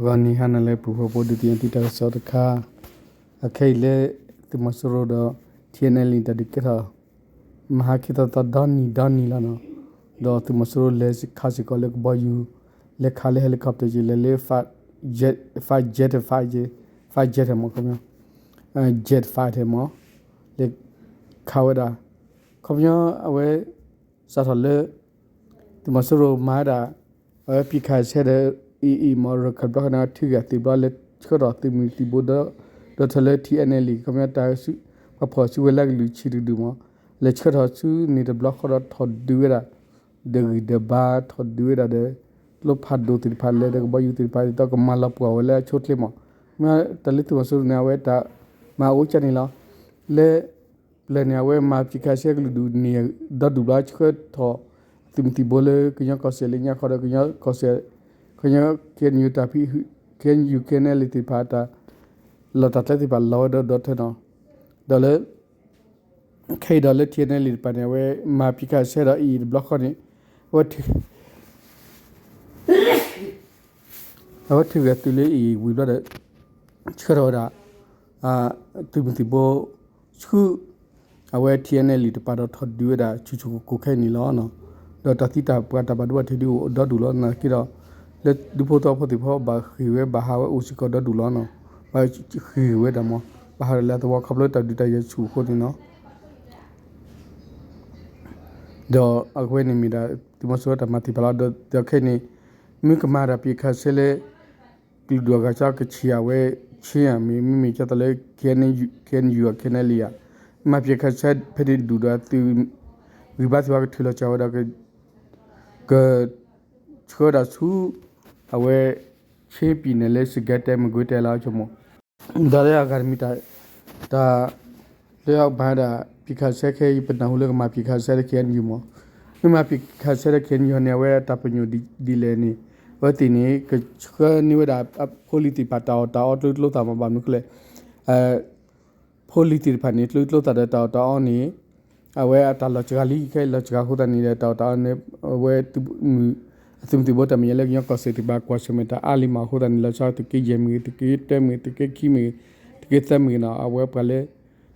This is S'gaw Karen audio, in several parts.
ဂီၤနံၤဟါနၤလၢ ပူၤဖီဖိ ဒုးသ့ၣ်ညါသုတၢ်ကစီၣ်တခါ, အခဲအံၤလၢ သုးမီၤစိရိၤဒီး ထံၣ်အဲၣ်နဲလံ တၢ်ဒုးကဲထီၣ် မဟါခ့သီသီဒီနံၤဒီနံၤလီၤနီၤ, ဒီးသုးမီၤစိရိၤလဲၤခးစ့ၢ်ကီးလၢကဘီယူၤ, လဲၤခးလၢ helicopter က့ၤ လဲၤလၢ fighter, fighter fighter, fighter fighter မ့ၢ် ခီပညီ jet fighter မ့ၢ် လဲၤခးဝဲဒၣ်, ခီပညီအဝဲ စးထီၣ်လၢ သုးမီၤစိရိၤမၤဝဲဒၣ် အဝဲပစ်ခတ်ဆဲဒီး အံၤအံၤမ့ၢ် ရခၢၣ်ဘျီဃီန့ၣ် ထံဂၤသုးဘျီ လဲၤဆှၢထီၣ်သုးမုၢ်သံၣ်ဘိဒီး ဒီးထၢၣ်လၢ ထံၣ်အဲၣ်နဲလံ ခီပညီတၢ် ပှၤဖီၣ်စုကဝဲၤလၢကလုာ်ဆံးတဒူၣ်မ့ၢ် လဲၤဆှၢထီၣ်ဆူန့ၣ်တဘျီဃီဒီး ထီၣ်ဒုးဝဲဒၣ် ဒီးဂံၢ်ဒီးဘါ ထီၣ်ဒုးဝဲဒၣ်ဒီး ကျိဖးဒိၣ်သ့ၣ်တဖၣ် လဲၤဒီးကဘီယူၤသ့ၣ်တဖၣ် ဒ်သိးကမၤလီၤပှီၢ်ဝဲလၢအဆိအချ့မ့ၢ်, မ့ၢ်တၢ်လၢသုးမီၤစိရိၤန့ၣ် အဝဲတၢ်မၤအိၣ်ကၢ်န့ၣ်လီၤ. လၢ ပျၢၤန့ၣ် အဝဲမၤပစ်ခတ်ဆဲကလုာ်ဒူၣ်န့ၣ် ဒီဒူၣ်ဘျီ ဆှၢထီၣ်သုးမုၢ်သံၣ်ဘိလၢကညီကီၢ်စဲၣ်လၢညါခီဒီး ကညီကီၢ်စဲၣ် ခီပညီ KNU တၢ်ဖံး KNU KNLA သ့ၣ်တဖၣ်တၢ် လီၢ်တၢ်ကျဲသ့ၣ်တဖၣ်လီၤဝဲဒီးဒီထၢနီၤ, ဒီးလၢ ခဲအံၤဒီးလၢ ထံၣ်အဲၣ်နဲလံ တဖၣ်န့ၣ် အဝဲမၤပစ်ခတ်ဆဲဒီးအံၤတဘျီဃီန့ၣ် အဝဲ အဝဲထံၣ်ဂဲၤသုးလၢအံၤဝံၤဘျီဒီး ဆှၢထီၣ်ဝဲဒၣ် သုးမုၢ်သံၣ်ဘိ ဆူ အဝဲ ထံၣ်အဲၣ်နဲလံ တပၤဒီးထီၣ်ဒုးဝဲဒၣ်ဆူၣ်ဆူၣ်ကိၢ်ကိၢ်ခဲအံၤန့ၣ်လီၤ. ဒီးတၢ်သံတၢ်ပှၢ်တၢ်ဘၣ်ဒိဘၣ်ထံးဒုးအိၣ်ဒီဒူၣ်လီၤ. နာ်သက့ဒီး လၢဒူဖိသဝီဖိသ့ၣ်တဖၣ်ဘၣ်ဃ့ၢ်ဝဲဘၣ်ဟးဝဲအိၣ်စ့ၢ်ကီးဒီဒူၣ်လီၤ. ဘၣ်ဃ့ၢ်ဝဲဒၣ်မ့ၢ် ဘၣ်ဟးဒီးလၢအသဝီခီဖျိတၢ်ဒုးတၢ်ယၤဆူၣ်အဃိန့ၣ်လီၤ. ဒီးအဝဲန့ၣ်မ့ၢ်ဒၣ် သုးမီၤစိရိၤတၢ်မၤသ့ၣ်တဖၣ်လီၤ. ဒီးခဲအံၤန့ၣ် မ့ၢ်ကမၤတၢ်ပစ်ခတ်ဆဲလၢ ကလုာ်ဒူၣ်အဂၤကီကဆံးအဝဲ ဆ့ၣ်ဧါ မ့မ့ၢ်ကၢ်သိးလၢ KNU KNU အ KNLA ဧါ, မၤပစ်ခတ်ဆဲဖဲန့ၣ်ဒူၣ်ဒီးသုး ဂံၢ်ဘါသ့ၣ်တဖၣ်ကထုးလီၤစှၤဝဲဒီး က ဆှၢဒၣ်ဆူ အဝဲ ချင်းပြည်နယ် လၢ စစ်ကိုင်းတိုင်း မကွေးတိုင်း လၢအဆိကမိၣ် ဒီးလၢအဂၤတမံၤတၢ် တၢ် လၢအမၤဒၣ် ပစ်ခတ်ဆဲခဲအံၤ ပနၢ်ဟူလၢကမၤပစ်ခတ်ဆဲလၢ KNU မ့ၢ် မ့ၢ်မၤပစ်ခတ်ဆဲလၢ KNU န့ၣ် အဝဲအတၢ်ပညိၣ်ဒ်လဲၣ်န့ၣ် အဝဲသ့ၣ်န့ၣ် ကဆှၢန့ၢ်ဝဲဒၣ် ဖိလံၤသ့ၣ်တဖၣ်တၢ်အီၣ်တၢ်အီကျိချံကျိသၣ်မ့ၢ် ဘၣ်မနုၤဃိလဲၣ် ဖိလံၤသ့ၣ်တဖၣ်န့ၣ် ကျိချံကျိသၣ်ဒီးတၢ်အီၣ်တၢ်အီန့ၣ် အဝဲအတၢ်လီၤစှၤလံ ခဲအံၤလီၤစှၤအဃိသတးန့ၣ်ဒီး တၢ်အီၣ်တၢ်အီန့ၣ် အဝဲ အသုးမုၢ်သံၣ်ဘိတၢ်မဲာ်ညါလၢကညီကီၢ်စဲၣ်သ့ၣ်တဖၣ်ကွၢ်ဆၢၣ်မဲာ်တၢ်အါလံမးအဃိသတးန့ၣ် လီၤဆီသုးက့ယဲၢ်မ့ၢ်ဂ့ၤ သုးက့တၢမ့ၢ်ဂ့ၤ သုးက့ခံမ့ၢ်ဂ့ၤ သုးက့သၢမ့ၢ်ဂ့ၤနီၤ အဝဲပှၤလၢ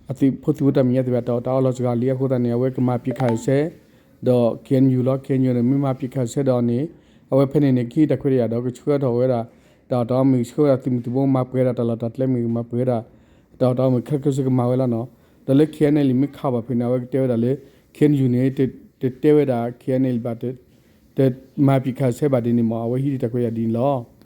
အသုးဖိသံၣ်ဘိတၢ်မဲာ်ညါသ့ၣ်တဖၣ် တၢ်အီၣ်တၢ်အီလီၤစှၤလံအဃိသတးန့ၣ် အဝဲကမၤပစ်ခတ်ဆဲ ဒီး KNU လီၤ. KNU န့ၣ် မ့ၢ်မၤပစ်ခတ်ဆဲဒီးန့ၣ် အဝဲဖဲန့ၣ်န့ၣ် ကဟံးတၢ်ခွဲးတၢ်ယာ်ဒီး ကဆှၢထီၣ်ဝဲဒၣ် တၢ်အီၣ်တၢ်အီမ့ၢ်ဂ့ၤ ဆှၢဝဲဒၣ်သုးမုၢ်သံၣ်ဘိ မၤပှဲၤဒၣ်တၢ်လီၢ်တၢ်ကျဲမ့ၢ်ဂ့ၤ မၤပှဲၤဝဲဒၣ် တၢ်အီၣ်တၢ်အီမ့ၢ်ဂ့ၤ ခဲလၢာ်ခဲဆ့ကမၤဝဲလီၤနီၤ. ဒီးလၢ KNLA မ့ၢ်ခးဘၣ်ဖဲန့ၣ် အဝဲကတဲဝဲဒၣ်လၢ KNU န့ၣ် တတဲဝဲဒၣ် KNLA ဘၣ် တမၤပစ်ခတ်ဆဲဘၣ်ဒ်န့ၣ်မး အဝဲဟံးတၢ်ခွဲးတၢ်ယာ်ဒ်န့ၣ်လီၤ.